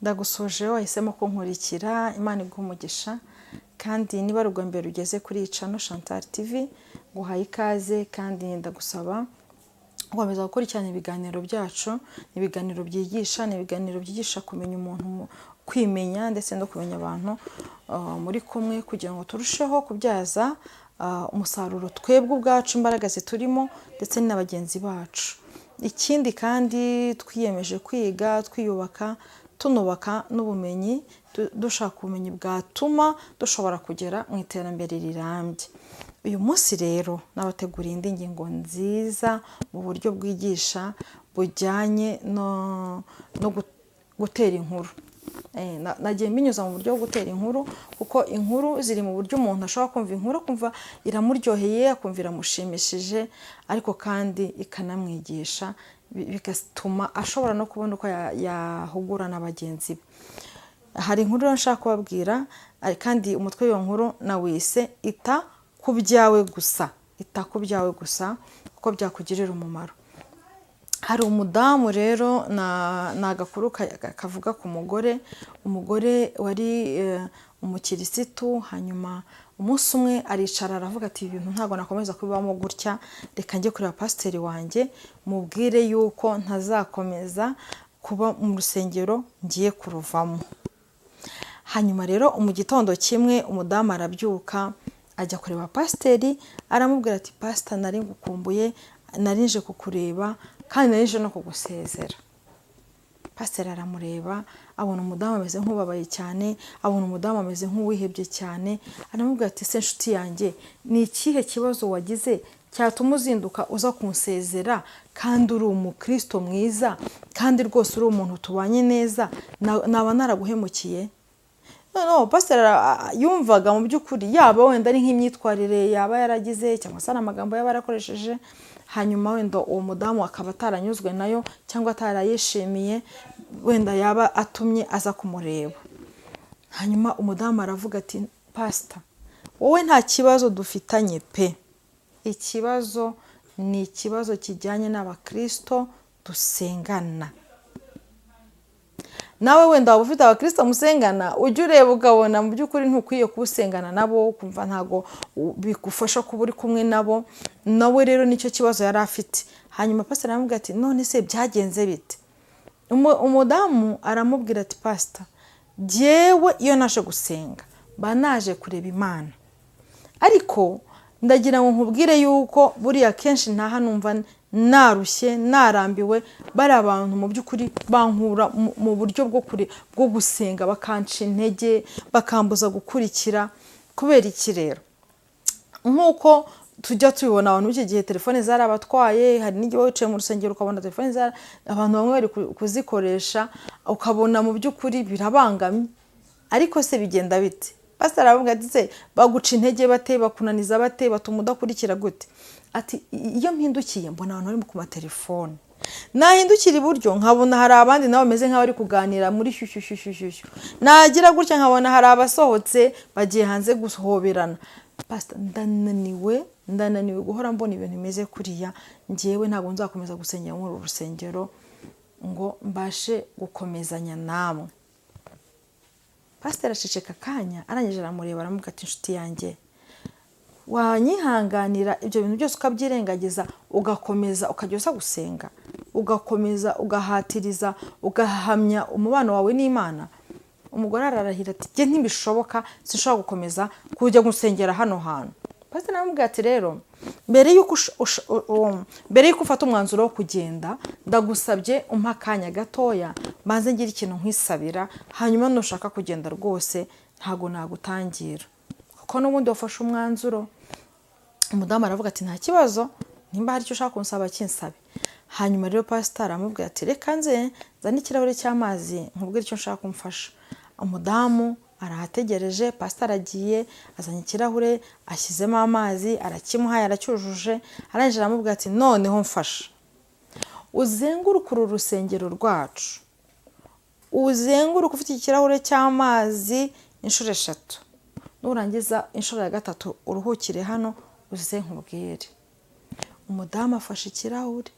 Ndagusoje wahisemo kunkurikira, Imana iguha umugisha. Kandi niba ari ubwa mbere ugeze kuri iyi channel Chantal TV, nguhaye ikaze kandi ndagusaba gukomeza gukurikirana ibiganiro byacu. Ni ibiganiro byigisha, ni ibiganiro byigisha kumenya umuntu, kwimenya ndetse no kumenya abantu muri kumwe, kugira ngo turusheho kubyaza umusaruro twebwe ubwacu imbaraga ziturimo ndetse na bagenzi bacu. Ikindi kandi, twiyemeje kwiga, twiyubaka, tunubaka n'ubumenyi, dushaka ubumenyi bwatuma dushobora kugera mu iterambere rirambye. Uyu munsi rero nabateguriye indi ngingo nziza mu buryo bwigisha bujyanye no gutera inkuru. Nagiye mbinyuza mu buryo bwo gutera inkuru, kuko inkuru ziri mu buryo umuntu ashobora kumva inkuru akumva iramuryoheye, akumva iramushimishije, ariko kandi ikanamwigisha, bigatuma ashobora no kubona uko yahugura na bagenzi be. Hari inkuru rero nshaka kubabwira, kandi umutwe w'iyo nkuru nawise "Ita ku byawe gusa". Ita ku byawe gusa kuko byakugirira umumaro. Hari umudamu rero, ni agakuru kavuga ku mugore, umugore wari umukirisitu. Hanyuma umunsi umwe aricara aravuga ati: "Ibi bintu ntabwo nakomeza kubibamo gutya, reka njye kureba pasiteri wanjye mubwire yuko ntazakomeza kuba mu rusengero, ngiye kuruvamo." Hanyuma rero mu gitondo kimwe umudamu arabyuka ajya kureba pasiteri, aramubwira ati: "Pasita, nari ngukumbuye, nari nje kukureba kandi nari nje no kugusezera." Pasiteri aramureba, abona umudamu ameze nk'ubabaye cyane, abona umudamu ameze nk'uwihebye cyane. Aramubwira ati: "Se nshuti yanjye, ni ikihe kibazo wagize cyatuma uzinduka uza kunsezera kandi uri umukristo mwiza, kandi rwose uri umuntu tubanye neza? Naba naraguhemukiye?" Noneho pasiteri yumvaga mu by'ukuri yaba wenda ari nk'imyitwarire yaba yaragize, cyangwa se ari amagambo yaba yarakoresheje, hanyuma wenda uwo mudamu akaba ataranyuzwe nayo cyangwa atarayishimiye, wenda yaba atumye aza kumureba. Hanyuma umudamu aravuga ati: "Pasita, wowe nta kibazo dufitanye pe. Ikibazo ni ikibazo kijyanye n'abakirisito dusengana." Nawe wenda waba ufite abakirisito musengana, ujya ureba ukabona mu by'ukuri ntukwiye kuba usengana nabo, ukumva ntabwo bigufasha kuba uri kumwe nabo. Nawe rero nicyo kibazo yari afite. Hanyuma pasiteri aramubwira ati: "None se byagenze bite?" Umudamu aramubwira ati: "Pasita, jyewe iyo naje gusenga mba naje kureba Imana, ariko ndagira ngo nkubwire yuko buriya kenshi ntaha numva narushye, narambiwe. Bari abantu mu by'ukuri bankura mu buryo bwo gusenga, bakanca intege, bakambuza gukurikira. Kubera iki rero?" Nk'uko tujya tubibona, abantu b'iki gihe telefone zarabatwaye. Hari n'igihe uba wicaye mu rusengero ukabona telefone abantu bamwe bari kuzikoresha, ukabona mu by'ukuri birabangamye. Ariko se bigenda bite? Pasiteri aravuga ati: "Se baguca intege bate? Bakunaniza bate? Batuma udakurikira gute?" Ati: "Iyo mpindukiye mbona abantu bari ku matelefone, nahindukira iburyo nkabona hari abandi nabo bameze nk'abari kuganira muri shyushyushyushyushyu, nagira gutya nkabona hari abasohotse bagiye hanze guhoberana. Pasita, ndananiwe, ndananiwe guhora mbona ibintu bimeze kuriya. Ngewe ntabwo nzakomeza gusengera muri uru rusengero ngo mbashe gukomezanya namwe." Pasiteri aceceka akanya, arangije aramureba, aramubwira ati: "Inshuti yanjye, wanyihanganira ibyo bintu byose ukabyirengagiza, ugakomeza ukajya uza gusenga, ugakomeza ugahatiriza, ugahamya umubano wawe n'Imana?" Umugore ararahira ati: "Njye ntibishoboka, sinshobora gukomeza kujya gusengera hano hantu." Pasiteri aramubwira ati: "Rero mbere y'uko ufata umwanzuro wo kugenda, ndagusabye umpa akanya gatoya mbanze ngire ikintu nkwisabira, hanyuma nushaka kugenda rwose ntabwo nagutangira, kuko n'ubundi wafashe umwanzuro." Umudamu aravuga ati: "Nta kibazo, nimba hari icyo ushaka kunsaba kinsabe." Hanyuma rero pasiteri aramubwira ati: "Reka nze nzane ikirahure cy'amazi nkubwire icyo nshaka kumfasha." Umudamu arahategereje, pasiteri agiye azanye ikirahure, ashyizemo amazi, arakimuhaye, aracyujuje. Arangije aramubwira ati: "Noneho mfasha uzenguruke uru rusengero rwacu, uzenguruke ufite ikirahure cy'amazi inshuro eshatu. Nurangiza inshuro ya gatatu uruhukire hano, uze nkubwire." Umudamu afashe ikirahure,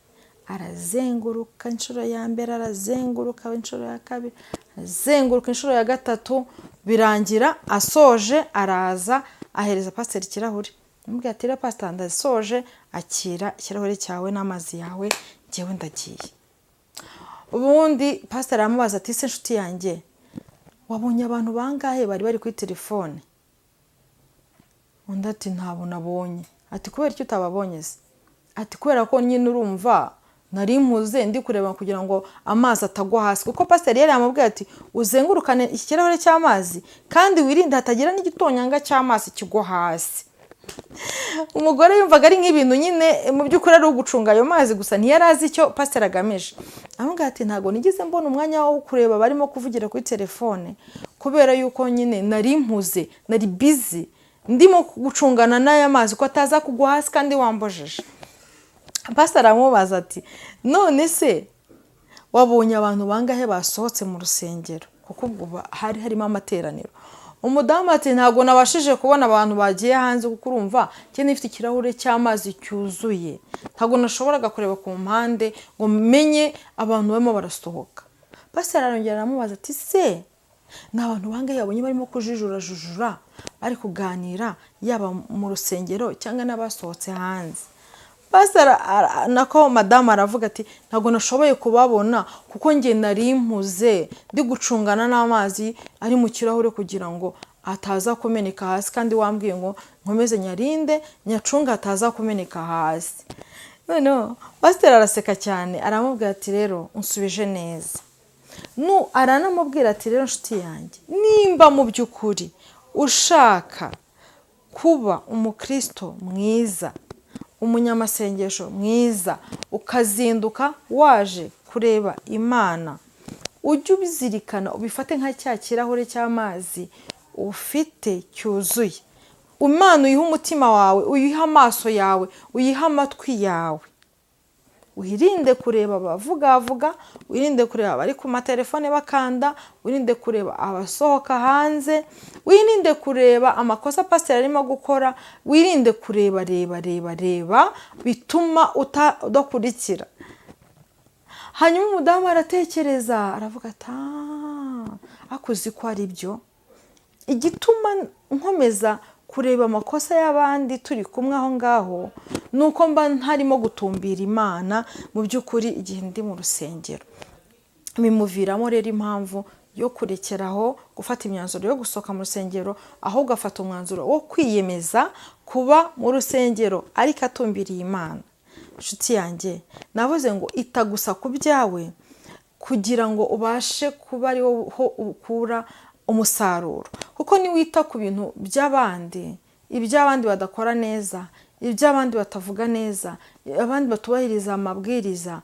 arazenguruka inshuro ya mbere, arazenguruka inshuro ya kabiri. Azenguruka inshuro ya gatatu, birangira asoje, araza ahereza pasiteri ikirahure. Amubwira ati rero pasiteri ndasoje, akira ikirahure cyawe n'amazi yawe, njyewe ndagiye. Ubundi pasiteri aramubaza ati ese inshuti yanjye, wabonye abantu bangahe bari bari kuri telefone? Undi ati ntabwo nabonye. Ati kubera icyo utababonye se? Ati kubera ko nyine urumva nari mpuze ndi kureba kugira ngo amazi atagwa hasi, kuko pasiteri yari yamubwiye ati uzengurukane iki kirahure cy'amazi kandi wirinde hatagira n'igitonyanga cy'amazi kigwa hasi. Umugore yumvaga ari nk'ibintu nyine mu by'ukuri ari ugucunga ayo mazi gusa, ntiyari azi icyo pasiteri agamije. Aramubwira ati ntabwo nigeze mbona umwanya wo kureba barimo kuvugira kuri telefone, kubera yuko nyine nari mpuze, nari bizi ndimo gucungana n'aya mazi ko ataza kugwa hasi kandi wambojeje. Pasiteri aramubaza ati none se wabonye abantu bangahe basohotse mu rusengero? Kuko ubwo hari harimo amateraniro. Umudamu ati ntabwo nabashije kubona abantu bagiye hanze, kuko urumva njye nifite ikirahure cy'amazi cyuzuye, ntabwo nashoboraga kureba ku mpande ngo menye abantu barimo barasohoka. Pasiteri arongera aramubaza ati se ni abantu bangahe babonye barimo kujijurajujura bari kuganira, yaba mu rusengero cyangwa n'abasohotse hanze? Pasiteri nako madamu aravuga ati ntabwo nashoboye kubabona kuko njye nari mpuze ndi gucungana n'amazi ari mu kirahure kugira ngo ataza kumeneka hasi, kandi wambwiye ngo nkomeze nyarinde nyacunge ataza kumeneka hasi. Noneho pasiteri araseka cyane, aramubwira ati rero unsubije neza. Aranamubwira ati rero nshuti yanjye, nimba mu by'ukuri ushaka kuba umukristo mwiza, umunyamasengesho mwiza, ukazinduka waje kureba Imana, ujye ubizirikana, ubifate nka cya kirahure cy'amazi ufite cyuzuye. Imana uyihe umutima wawe, uyihe amaso yawe, uyihe amatwi yawe. Wirinde kureba abavugavuga, wirinde kureba abari ku matelefone bakanda, wirinde kureba abasohoka hanze, wirinde kureba amakosa pasiteri arimo gukora, wirinde kureba reba reba reba bituma udakurikira. Hanyuma umudamu aratekereza aravuga ati akuzi ko ari byo, igituma nkomeza kureba amakosa y'abandi turi kumwe aho ngaho ni uko mba ntarimo gutumbira Imana mu by'ukuri igihe ndi mu rusengero. Bimuviramo rero impamvu yo kurekeraho gufata imyanzuro yo gusohoka mu rusengero, ahubwo afata umwanzuro wo kwiyemeza kuba mu rusengero ariko atumbiriye Imana. Inshuti yanjye, navuze ngo ita gusa ku byawe kugira ngo ubashe kuba ari ho ukura umusaruro, kuko niwita ku bintu by'abandi, iby'abandi badakora neza, iby'abandi batavuga neza, abandi batubahiriza amabwiriza,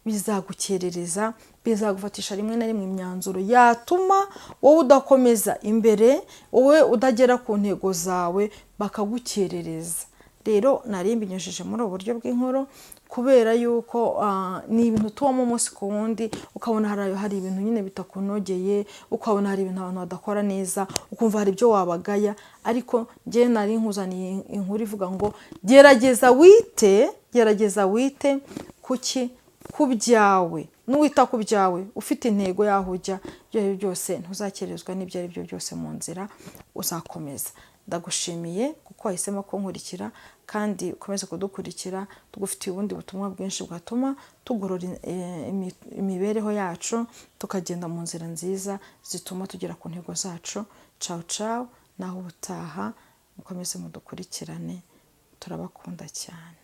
bizagukerereza, bizagufatisha rimwe na rimwe imyanzuro yatuma wowe udakomeza imbere, wowe udagera ku ntego zawe, bakagukerereza. Rero nari mbinyujije muri ubu buryo bw'inkuru, kubera yuko ni ibintu tubamo umunsi ku wundi, ukabona hari ibintu nyine bitakunogeye, ukabona hari ibintu abantu badakora neza, ukumva hari ibyo wabagaya, ariko njye nari nkuzaniye inkuru ivuga ngo gerageza wite, gerageza wite kuki ku byawe. Nuwita ku byawe ufite intego y'aho ujya, ibyo ari byo byose ntuzakerezwa n'ibyo ari byo byose mu nzira, uzakomeza. Ndagushimiye kuko wahisemo kunkurikira kandi ukomeze kudukurikira, tugufitiye ubundi butumwa bwinshi bwatuma tugorora imibereho yacu, tukagenda mu nzira nziza zituma tugera ku ntego zacu. Cawu cawu, naho ubutaha mukomeze mudukurikirane, turabakunda cyane.